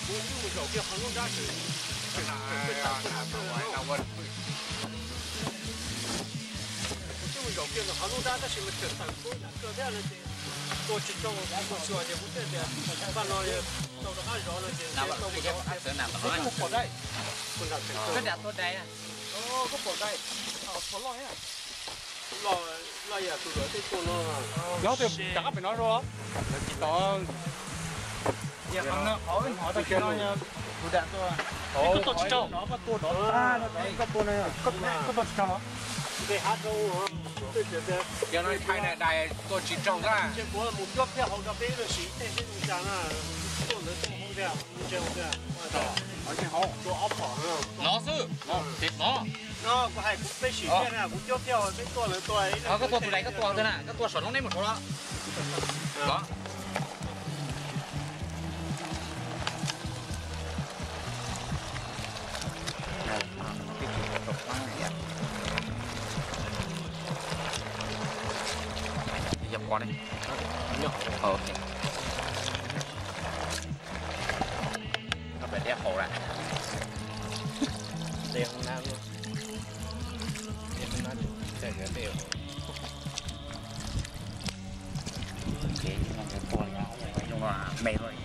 Kuv twb mus zaum kiag qhov lub nrab, kuv twb mus zaum kiag ntawm qhov lub nrab tab sis mas tseem tawm kub yam kawg thiab no ces tua tsis tau, tua tsis tau ces kuv thiaj tias npaj no tau rov qab zov no ces tau zov. Koj pom dai, koj pom dai, koj pom dai, pom loj thiab. Loj yam tus lawv tej tua no. Nyob twg rov qab pem no rau. Tsis tau. Qhov no qhov no tau kiag no. Koj tua tsis raug no, koj tua rov tag no, koj tua no, koj tua tsis raug los? Yog no ntshai na, dais tua tsis raug na. Ces kuv mus cuab phiaj hauv rau peb lub sim tej xwb mus cas na. Tuaj ntawd tuaj hauv tiag, mus ntshe hauv tiag. Tua ob phom no. No xwb, no, no kuv hais kuv peb sim thiaj na, kuv cuab phiaj peb tuaj lawv tua. Koj tua tus dais, koj tua tus na, koj tua saum no neb mus saud los. Los. Yog pom ne. Ok. Peb dej haus lawm. Dej hauv nab luaj. Dej hauv nab, dej. Ces no tua me luaj.